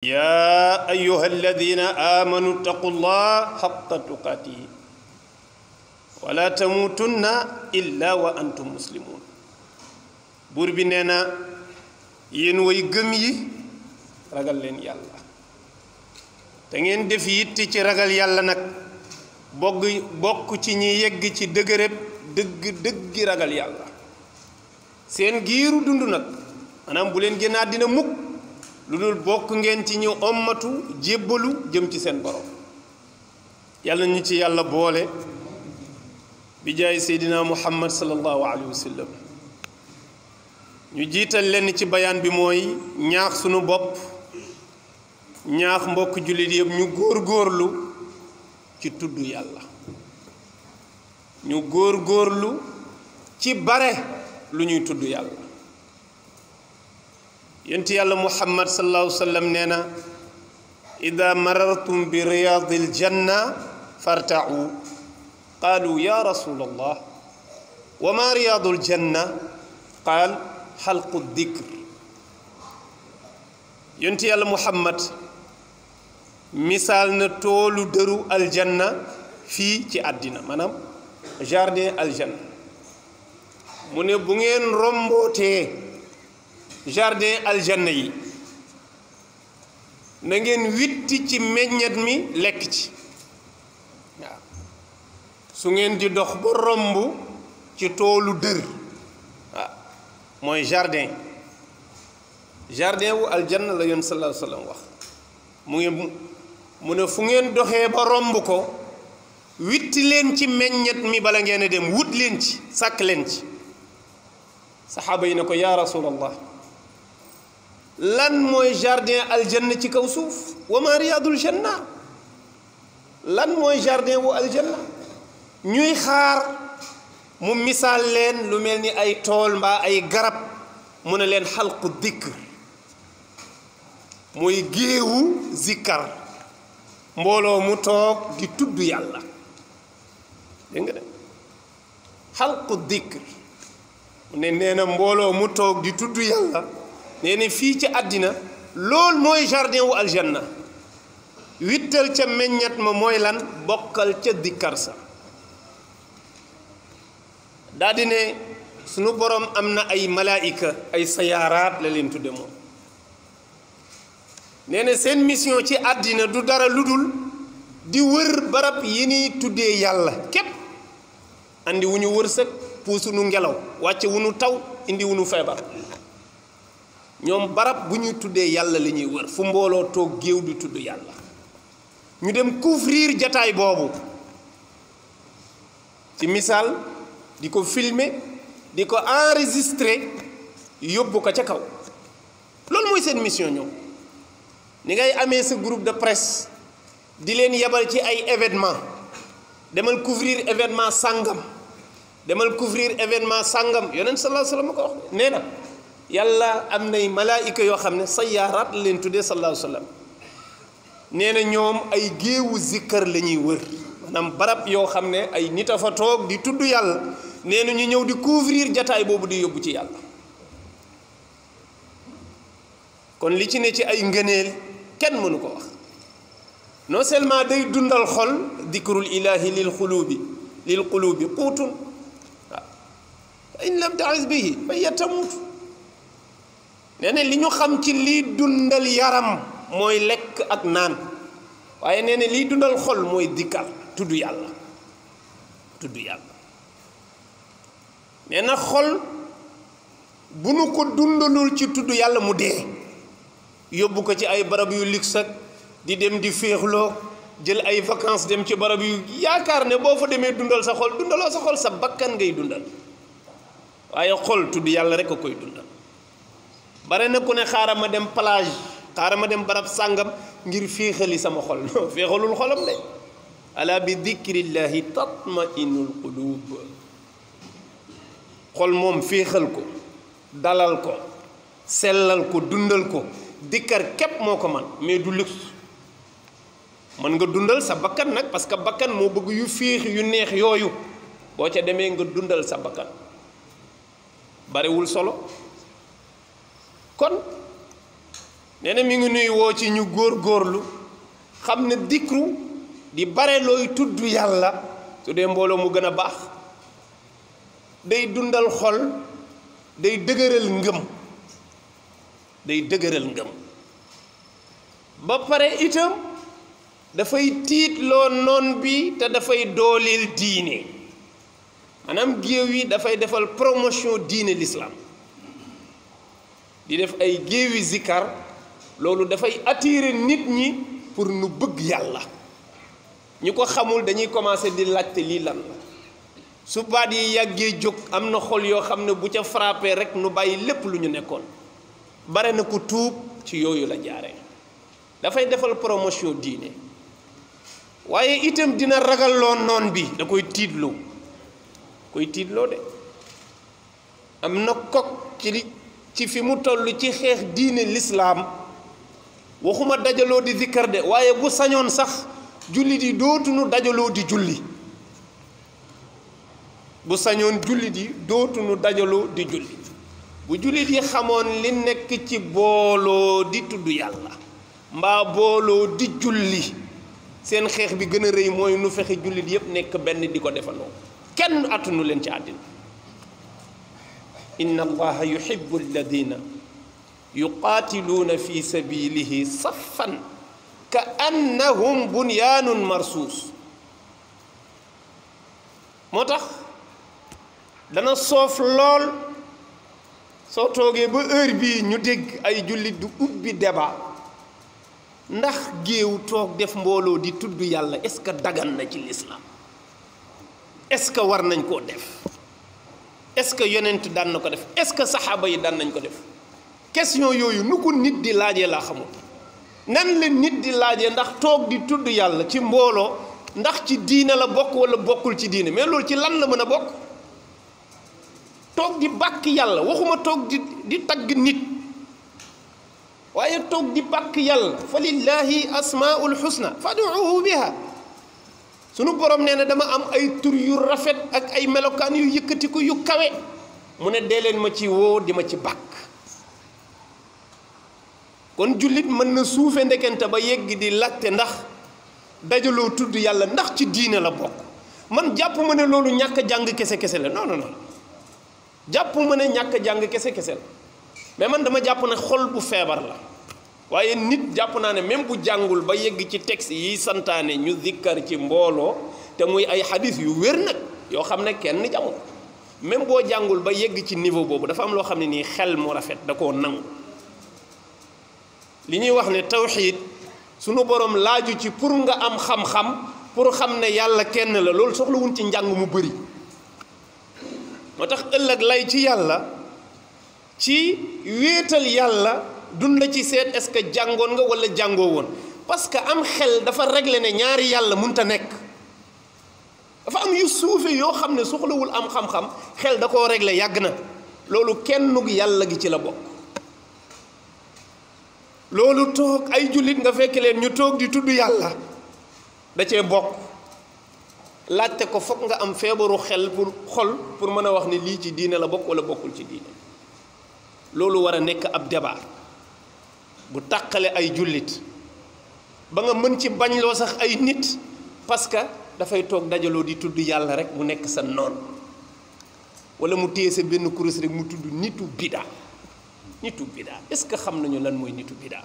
يا أيها الذين آمنوا اتقوا الله حق تقاته ولا تموتن إلا وأنتم مسلمون buur bi nee na yéen way gëm yi ragal leen yàlla te ngeen def yitte ci ragal yàlla nag bokk ci ñi yegg ci dëgërëb dëggi ragal yàlla seen giiru dund nag maanaam bu leen génn àddina mukk lu dul bokk ngeen ci ñu ommatu jébbalu jëm ci seen borom yàlla ñu ci yàlla boole bi jaay seydina muhammad sallallahu alayhi wa sallam ñu jiital leen ci bayaan bi mooy ñaax sunu bopp ñaax mbokk jullit yëpp ñu góorgóorlu ci tudd yàlla ñu góorgóorlu ci bare lu ñuy tudd yàlla yonent yàlla muhammad sallallahu alayhi wa sallam nee na ida marartum bi riyaadil janna farta'u qaalu ya rasulallah wa ma riyaadul janna qaal xalqu dikr yonent yàlla muhammad misaal na toolu dëru aljanna fii ci àddina maanaam jardin aljanna mu ne bu ngeen rombootee jardin aljanna yi na ngeen witti ci meññet mi lekk ci waaw su ngeen di dox ba romb ci toolu dër waaw mooy jardin wu aljanna la yoon sallallahu alayhi wa sallam wax mu ne fu ngeen doxee ba romb ko witti leen ci meññet mi bala ngeen a dem wut leen ci sàkk leen ci saxaaba yi ne ko yaa rasulallah lan mooy jardin aljanna ci kaw suuf wa ma riyaadul janna lan mooy jardin wu aljanna ñuy xaar mu misaal leen lu mel ni ay tool mbaa ay garab mu ne leen xalqu dikr mooy géewu zikkar mbooloo mu toog di tudd yàlla dégg nga de xalqu dikr mu ne nee na mbooloo mu toog di tudd yàlla nee na fii ci àddina loolu mooy jardin wu aljanna wittal ca meññat ma mooy lan bokkal ca dikkar sa daldi ne sunu borom am na ay malaayika ay sayaaraat la leen tudde moom nee na seen mission ci àddina du dara lu dul di wër barab yi ñuy tuddee yàlla képp andi wu ñu wërsëg puusu nu ngelaw wàcce wu nu taw indi wu nu feebar ñoom barab bu ñuy tuddee yàlla la ñuy wër fu mbooloo toog géew di tudd yàlla ñu dem couvrir jataay boobu ci misaal di ko filmer di ko enregistrer yóbbu ko ca kaw loolu mooy seen mission ñoom ni ngay amee sa groupe de presse di leen yebal ci ay événement demal couvrir événement sàngam demal couvrir événement sàngam yonent sallallahu alayhi wa sallam ko wax nee na yàlla am nay malaayika yoo xam ne sayaaraat la leen tuddee sallallahu alayhi wa sallam nee na ñoom ay géewu zikkar la ñuy wër maanaam barab yoo xam ne ay nit a fa toog di tudd yàlla nee na ñu ñëw di couvrir jataay boobu di yóbbu ci yàlla kon li ci ne ci ay ngëneel kenn mënu ko wax non seulement day dundal xol dikrul ilahi lil qulubi quutun waaw fa in lam ta'is bihi fa yatamut nee na li ñu xam ci liy dundal yaram mooy lekk ak naan waaye nee na liy dundal xol mooy dikkal tudd yàlla nee na xol bu nu ko dundalul ci tudd yàlla mu dee yóbbu ko ci ay barab yu luxe ak di dem di féexloo jël ay vacances dem ci barab yu yaakaar ne boo fa demee dundal sa xol dundaloo sa xol sa bakkan ngay dundal waaye xol tudd yàlla rek a koy dundal bare na ku ne xaaral ma dem plage xaaral ma dem barab sàngam ngir féexali sama xol non féexalul xolam de ala bi dikrillahi tatma'innul qulub xol moom féexal ko dalal ko sellal ko dundal ko dikkar képp moo ko man mais du luxe mën nga dundal sa bakkan nag parce que bakkan moo bëgg yu féex yu neex yooyu boo ca demee nga dundal sa bakkan barewul solo kon nee na mi ngi nuy woo ci ñu góor-góorlu xam ne dikru di bare looy tudd yàlla su dee mbooloo mu gën a baax day dundal xol day dëgëral ngëm ba pare itam dafay tiitloo noon bi te dafay dooleel diine maanaam géew yi dafay defal promotion diine l'islam di def ay géewi zikar loolu dafay attirer nit ñi pour nu bëgg yàlla ñu ko xamul dañuy commencer di laajte lii lan la su baat yi yàggee jóg am na xol yoo xam ne bu ca frappé rek nu bàyyi lépp lu ñu nekkoon bare na ko tuub ci yooyu la jaare dafay defal promotion diine waaye itam dina ragalloo noon bi da koy tiitloo de am na kok ci fi mu toll ci xeex diine l'islam waxuma dajaloo di zikkar de waaye bu sañoon sax jullit yi dootuñu dajaloo di julli bu sañoon jullit yi dootuñu dajaloo di julli bu jullit yi xamoon li nekk ci booloo di tudd yàlla mbaa booloo di julli seen xeex bi gën a rëy mooy nu fexe jullit yépp nekk benn di ko defandoo kenn attunu leen ci àddina inna allaha yuhibbu alladina yuqaatiluuna fi sabilihi saffan ka annahum bunyaanun marsuus moo tax dana soof lool soo toogee ba heure bii ñu dégg ay jullit du ubbi débat ndax géew toog def mbooloo di tudd yàlla est-ce que dagan na ci l'islam est-ce que war nañ koo def est-ce que yonent daan na ko def est-ce que saxaaba yi daan nañ ko def question yooyu nu ko nit di laajee laa xamul nan la nit di laajee ndax toog di tudd yàlla ci mbooloo ndax ci diine la bokk wala bokkul ci diine mais loolu ci lan la mën a bokk toog di bàkk yàlla waxuma toog di tagg nit waaye toog di bàkk yàlla fa lillahi asmaul husna fad'uuhu biha sunu borom nee na dama am ay tur yu rafet ak ay melokaan yu yëkkatiku yu kawe mu ne dee leen ma ci woo di ma ci bàkk kon jullit mën na suufe ndekente ba yegg di laajte ndax dajaloo tudd yàlla ndax ci diine la bokk man jàpp ma ne loolu ñàkk jàng kese la non jàpp ma ne ñàkk jàng kese la mais man dama jàpp ne xol bu feebar la waaye nit jàpp naa ne même bu jàngul ba yegg ci texte yi santaane ñu zikkar ci mbooloo te muy ay xadis yu wér nag yoo xam ne kenn jamul même boo jàngul ba yegg ci niveau boobu dafa am loo xam ne nii xel mu rafet da koo nangu li ñuy wax ne tawxiid sunu borom laaju ci pour nga am xam-xam pour xam ne yàlla kenn la loolu soxlawuñ ci njàng mu bëri moo tax ëllëg lay ci yàlla ci wéetal yàlla dun la ci seet est-ce que jàngoon nga wala jàngoo woon parce que am xel dafa régler ne ñaari yàlla mënta nekk dafa am yu suufe yoo xam ne soxlawul am xam-xam xel da koo régler yàgg na loolu kennug yàlla gi ci la bokk loolu toog ay jullit nga fekk leen ñu toog di tudd yàlla da cee bokk laajte ko foog nga am feebaru xel pour xol pour mën a wax ne lii ci diine la bokk wala bokkul ci diine loolu war a nekk ab débat bu tàqale ay jullit ba nga mën ci bañloo sax ay nit parce que dafay toog dajaloo di tudd yàlla rek mu nekk sa noon wala mu téye sa benn kurus rek mu tudd nitu bidaa est-ce que xam nañu lan mooy nitu bidaa